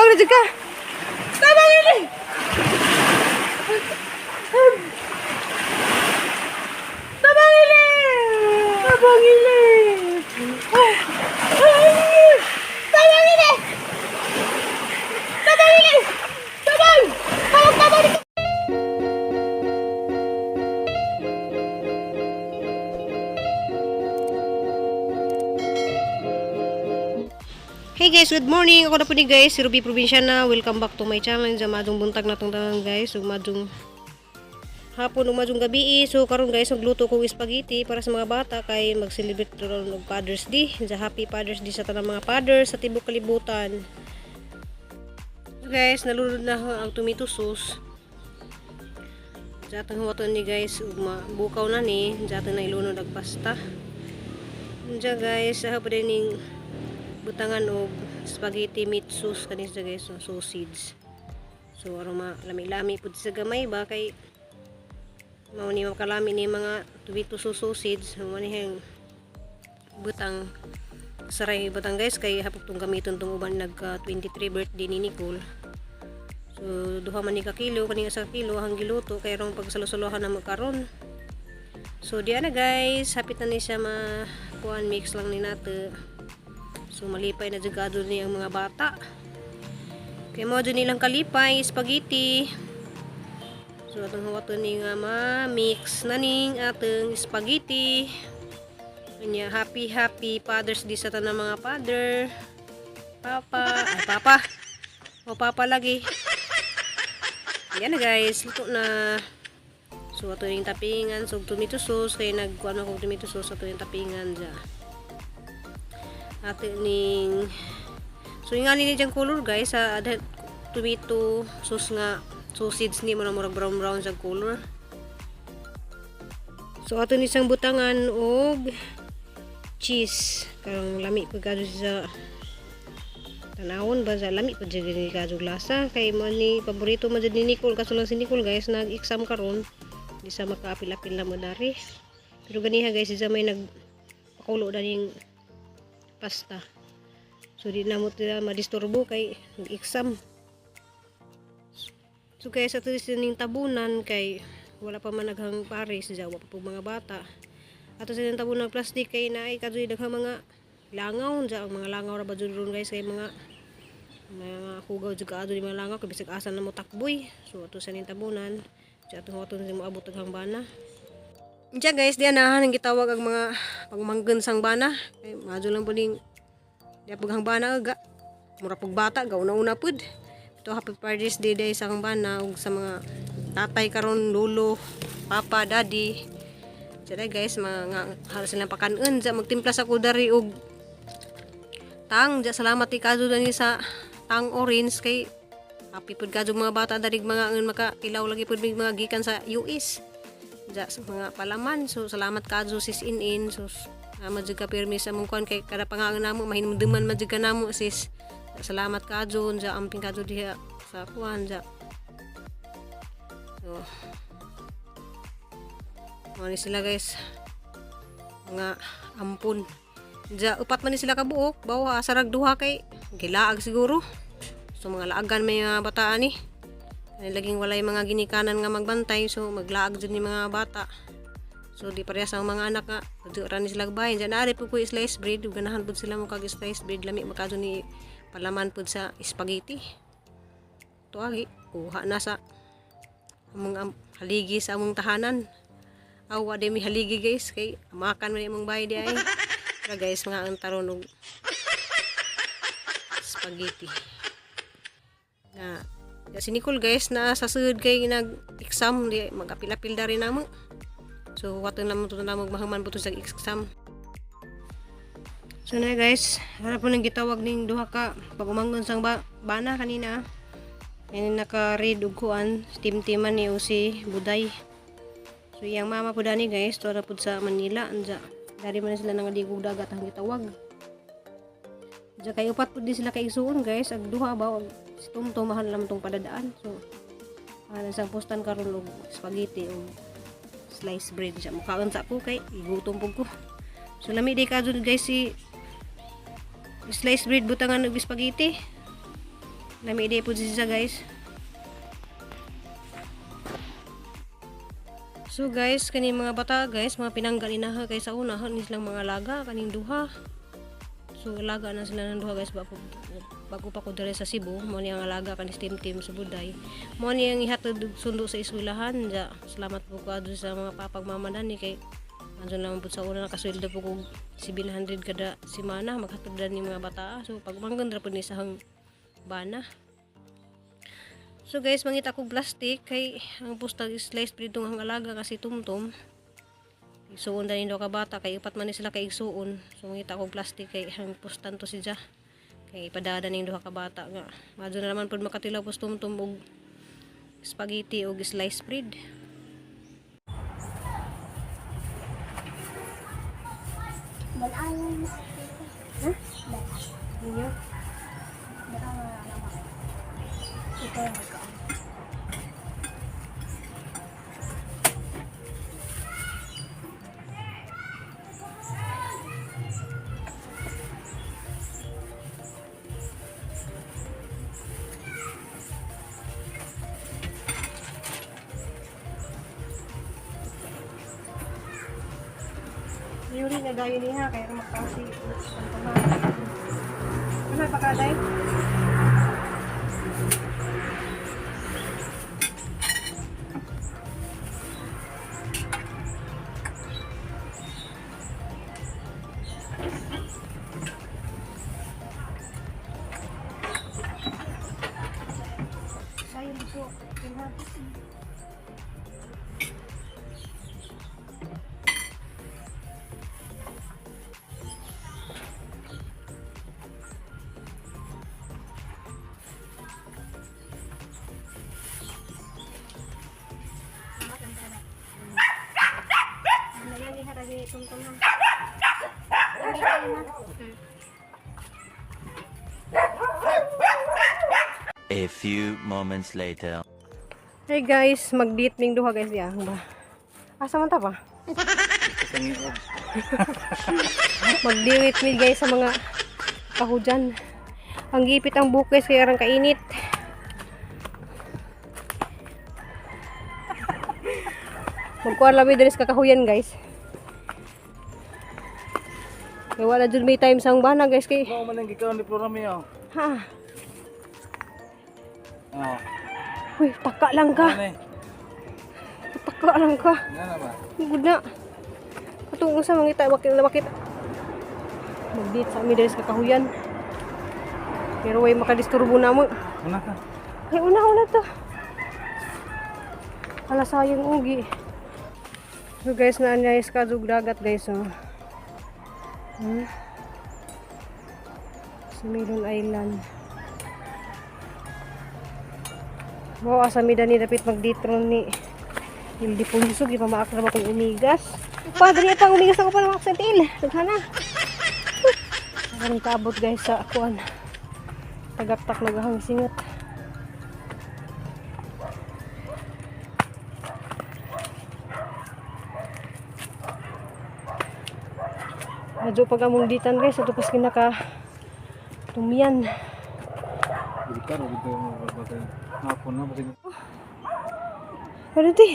Tabang na jud ka. Tabang ini. Tabang ini. Tabang ini. Tabang ini. Tabang ini. Tabang. Tabang, tabang. Hey guys, good morning. Ako na po ni guys, si Ruby Provinciana. Welcome back to my channel. Sa madung buntag na tong tanan, guys. Ug madung hapon ug madung gabi. So karon guys, magluto kong spaghetti para sa mga bata kay mag-celebrate ron og Father's Day. Sa Happy Father's Day sa tanang mga fathers sa tibok kalibutan. So guys, nalunod na ang tomato sauce. Sa atong huwaton ni guys, ug mabukaw na ni, sa atong na ilunod ang pasta. Diyan guys, sa pa din ning butangan og spaghetti meat sauce kani siya guys, so, sausage. So aron lami-lami pud sa gamay ba kay mao ni makalami ni mga tomato sauce sausage, mao ni hang butang saray butang guys, kay hapok tong gamiton tong uban nagka 23 birthday ni Nicole. So duha man ni ka kilo, kani sa kilo ang giluto kay rong pagsalusalohan na magkaron. So diya na guys, hapit na ni siya ma kuan, mix lang ni nato. So malipay na jud kadto ni ang mga bata. Kay mo jud nilang kalipay spaghetti. So atong huwaton ni nga ma-mix na ning atong spaghetti. Anya, happy happy Father's Day sa tanang mga father. Papa, ay papa. O papa lagi. Yan na guys, luto na. So ato yung tapingan, so tomato sauce kay nagkuan ako tomato sauce, ato yung tapingan dya. Ate ning, so yung nga ni diyang color guys sa tomato sauce nga sausage ni mo na murag brown brown sa color. So ato ni siyang butangan og cheese karong lami pud kadto sa tanawon ba, sa lami pud jud ni kadto lasa kay mo ni paborito man jud ni Nicole. Kaso lang si Nicole guys, nag-exam karon, di sa makaapil-apil na mo dari. Pero ganiha guys, isa may nagpakulo na ning pasta, so di na mo tila madisturbo kay nag-exam. So guys, ato ning tabunan kay wala pa man naghang pares diya, wa pa po mga bata. Ato sa ning tabunan plastic kay naay kadtoy daghang mga langaw diya. Ang mga langaw ra ba jud ron guys, kay mga hugaw jud kaadto ni mga langaw kay bisag asa na mo takboy. So ato sa ning tabunan diya, atong ato mo abot daghang bana. Diya guys, diya na ang gitawag ang mga pagmanggan sang bana. Kay madyo lang po ning diya paghang bana ga. Mura pug bata ga una-una pud. Ito, happy Father's Day day sa akong bana ug sa mga tatay karon, lolo, papa, daddy. Diya guys, mga halos silang pakanon. Diya magtimpla sa ko dari og tang. Diya salamat ti kadto dani sa tang orange kay happy pud kadto mga bata dari mga ngan maka tilaw lagi pud mig mga gikan sa US. Diya sa mga palaman. So salamat kadto sis in. So salamat jud ka pirmi sa among kuan kay kada pangangan namo mahinumduman man jud ka namo, sis. Salamat kadto diya, amping kadto diha sa kuan diya. So mga ni sila guys, mga ampun. Diya upat man ni sila kabuok, bawa sarag duha kay gilaag siguro. So mga laagan may mga bataan ni. Ay, laging walay mga ginikanan nga magbantay, so maglaag jud ni mga bata. So di parehas ang mga anak nga adto ra ni sila bahin. Diyan ari pud ko slice bread ug ganahan pud sila mo kag slice bread, lami makadto ni palaman pud sa spaghetti. Tuagi kuha na sa among haligi sa among tahanan. Awa di mi haligi guys kay amakan man imong bahay di ay. Pero guys, mga ang taron og spaghetti. Nga ya, si Nicole guys na sa sud kay nag-exam, di magapil-apil dari namo. So wato na mo to na mahuman po to sa exam. So na guys, harap po nang gitawag ning duha ka pag-umanggon sang bana kanina. Yan naka-read og kuan, team-teaman ni si Buday. So iyang mama po dani guys, to na pud sa Manila anja. Dari man sila nangaligog dagat ang gitawag. Diya kay upat pud di sila kay igsuon guys, ag duha ba ag si Tumtum mahal naman tong padadaan. So ano sang postan karon og spaghetti og slice bread siya. Mukaon sa ko kay igutom pud ko. So lami di ka guys si slice bread butangan og spaghetti. Nami ide po siya, guys. So guys, kani mga bata guys, mga pinangga ni naha kay sa una ni silang mga alaga kaning duha. So alaga na sila ng duha guys, bago pa ko diri sa Cebu, mo ni ang alaga kanis team team sa Buday. Mo ni ang ihatod og sundo sa eskwelahan. Ja, salamat po ko adto sa mga papagmama ni kay andun lang po sa una nakasweldo po kog 700 kada semana maghatod ni mga bata. So pagmanggan ra po ni sa hang bana. So guys, mangita ko plastic kay ang pustag slice bread ang alaga kasi tumtum. Igsuon dani daw ka bata kay upat man ni sila kay igsuon. So mangita ko plastic kay ang pustan to si Ja. Kay ipadada ning duha ka bata nga. Madto na naman pud makatilaw pus tumtum og spaghetti og slice bread. Balaan. Ha? Ninyo? Ito yung magkaan. Yuri na dayon niya kay makasi ang pamana. Ano pa kaday? Sayo mo ha. Ano yan iha lagi tungtong ha. A few moments later. Hey guys, mag-date ming duha guys diya ba. Asa man ta ba? Magdiwit mi guys sa mga kahujan. Ang gipit ang buhok guys kaya arang kainit. Magkuha lang mi diri sa kakahuyan guys. Kaya wala jud may time sa bana guys kay Mao man ang gikaon ni Flora Mio. ha. Oh. Uy, taka lang ka. Ano eh? Taka lang ka. Nga na ba? Good na. Katong sa mangita wakit na wakit. Magdit sa ami diri sa kakahuyan. Pero way makadisturbo na mo. Una ka. Ay una una to. Ala sayang ugi. So guys, na niya is kadug dagat guys oh. Sumilon Island. Wow, asa mi dani dapit magditron ni Ildefonso, gipamaak na ba kong umigas? Pa, dali pa, umigas ako pa ng aksentil. Daghana. Ang kaabot guys sa kuan. Tagaktak nagahang singot. Medyo pag among ditan guys, ito pas kinaka tumiyan. Dili ka ro dito mo bagay. Hapon na basig. Ano di?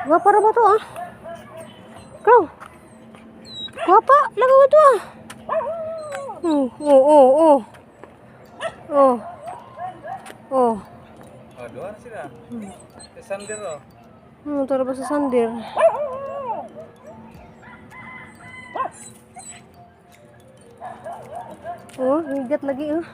Gwapa ra ba to ah? Ikaw? Gwapa? Lagaw ba to ah? Oh. Oh. Oh. Oh, duha na sila. Sa Sander oh. Tara ba sa sandir? Oh, higat lagi oh.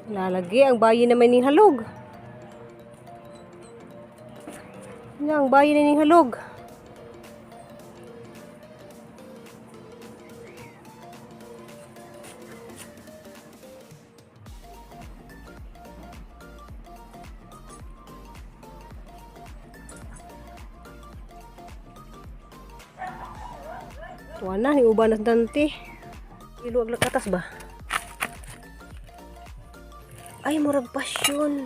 Lalagi ang bayi naman ning halog. Yan, ang bayi na ning halog. Tuwa na, ni uban na dante. Iluwag lang katas ba? Ay, murag pasyon.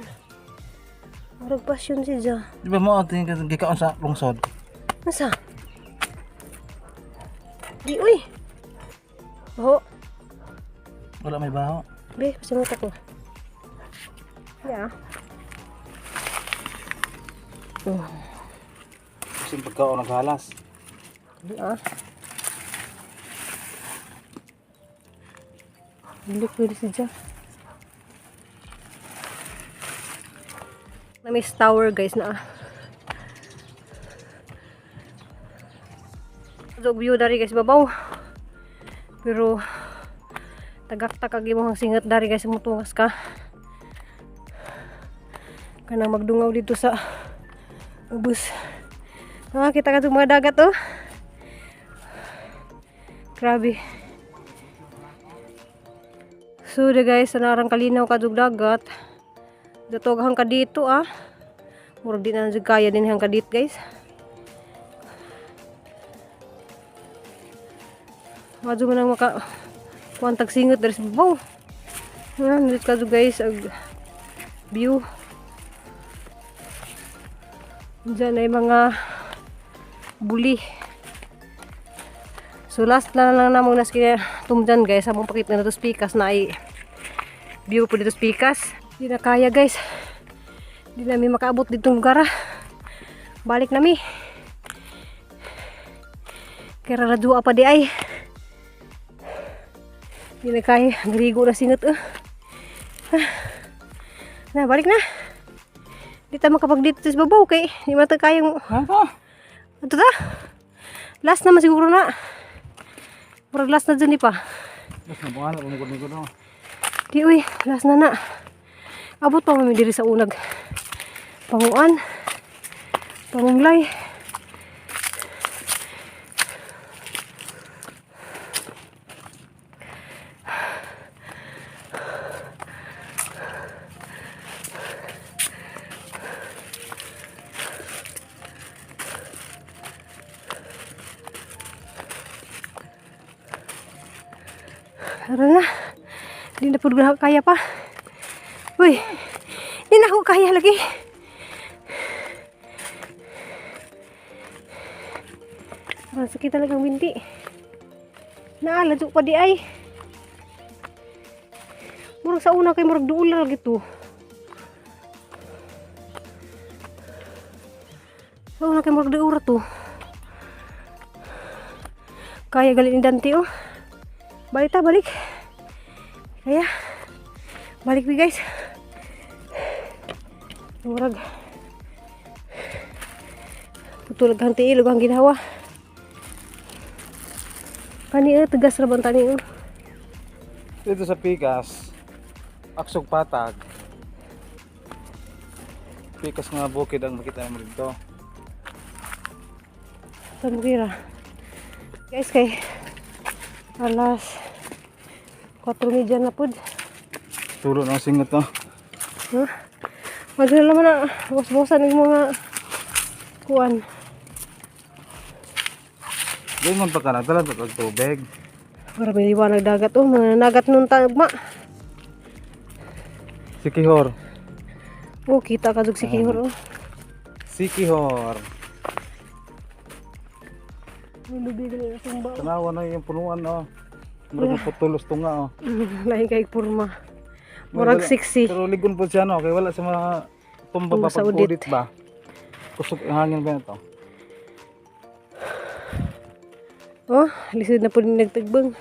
Murag pasyon si Ja. Di ba mo ating gikaon sa lungsod? Nasa? Di uy. Baho. Wala may baho. Be, pasingot ako. Yeah. Oh, Kasi pagkaon naghalas. di ah. Look where is siya. Na-miss tower guys na ah. Dog view dari guys babaw. Pero tagaktak ag imong singat dari guys mutungas ka. Kanang magdungaw dito sa ubos. Ah, kita ka mga dagat oh. Grabe. So the guys, sa narang kalinaw kadug dagat. Datog hang ka dito ah. Murag di na jud kaya din hang kadit guys. Madyo man ang maka kuan tag singot diri sa babaw. Ah, dito ka guys ag view. Diyan ay mga buli. So last na lang namong nas kaya tumdyan guys, among pakita na to speakers na ay view po dito speakers. Di na kaya guys. Di namin makaabot ditong lugar ah. Balik nami. Kaya radua pa di ay. Di na kaya. Nagrigo na singot eh. Ah. Na, balik na. Di ta makapag dito sa babaw kay di man ta kayang Ha? Pa? Ito ta. Last naman siguro na. Murag last na dyan eh pa. Mas nabuhan ako nigod-nigod no. Di uy, last na na. Abot pa mami diri sa unag. Panguan. Pangunglay. Tara na. Di na po kaya pa. Uy, di na ako kaya lagi. Parang sakit talagang binti. Naala, pa di ay. Murag sa una kay murag duol na lagi to. Sa una kay murag duol to. Kaya galing ni Dante oh. Balik ta, balik. Kaya, balik mi guys. Murag. Putulog ang tiil, ang ginawa. Kani eh, tegas ra bang tani eh. Dito sa Pikas, Aksog Patag. Pikas nga bukid ang makita mo dito. Sa Bukira. Guys, kay alas 4:30 na pud. Tulo na ang singot no. Huh? Madala man na bos-bosan ng mga kuan. Di man pa ka nagdala pa kag tubig. Para may liwanag dagat oh, mga nagat nun tagma. Sikihor. Oh, kita ka jug si Kihor oh. Sikihor. Lulubi gali na sumba. Tanawa na yung punuan no. Murag putulos tunga oh. Lain kay porma. Murag Wala- sexy. Pero ligon po siya no, kay wala sa mga tumba Tumba ba sa pag udit. udit ba. Kusog ang hangin ba ito? Oh, lisod na po din nagtagbang.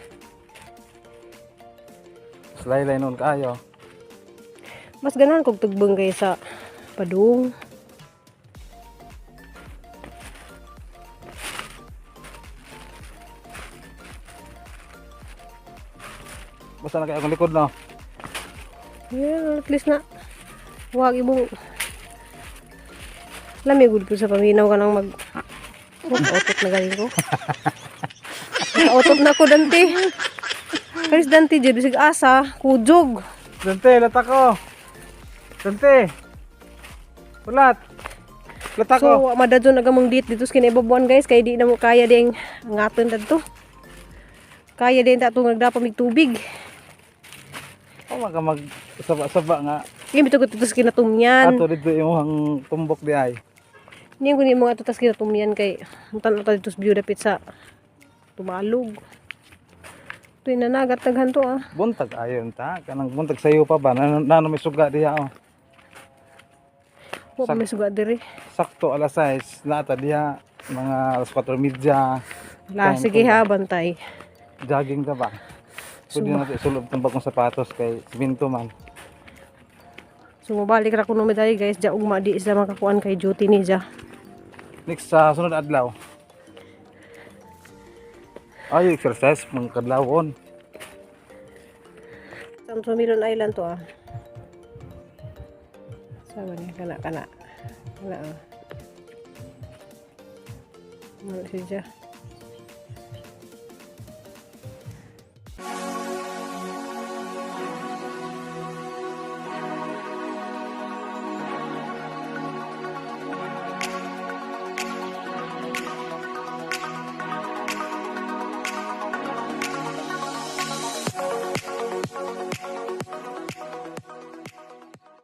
Slaylay noon kaayo. Mas ganahan kog tugbang kaysa padung. Basta na kay akong likod no. Yeah, at least na wag imong lami gud ko sa paminaw ka nang mag otot na galing ko. Otot na ko Dante. Karis Dante jud bisag asa kujog. Dante, lata ko. Dante. Ulat. Lata ko. So wa madadyo na gamong dit dito sa kinaibabuan guys kay di na mo kaya ding angaton dadto. Kaya din ta itong nagdapa mig tubig. O maka mag saba-saba nga. Yung bitog dito sa kinatumyan. Ato dito imong tumbok di ay. Niya ko ni mga ato tas kinatumyan kay tan ta dito sa view dapit sa Tumalog. Ito yung nanagat daghan to ah. Buntag ayon ta. Kanang buntag sayo pa ba? Nano may suga diha oh. Wa pa may suga diri. Sakto alas 6 nata diha mga alas 4:30. La, sige ha, bantay. Jogging ka ba? Pwede Suba. natin isulob tong bagong sapatos kay siminto man. So mabalik ra kuno mi dali guys, ja ugma di sila makakuan kay duty ni ja. Next sa sunod adlaw. Ay, exercise mga kadlawon. San Sumilon Island to ah. Sama niya, kana kana. Kana ah. Ano siya?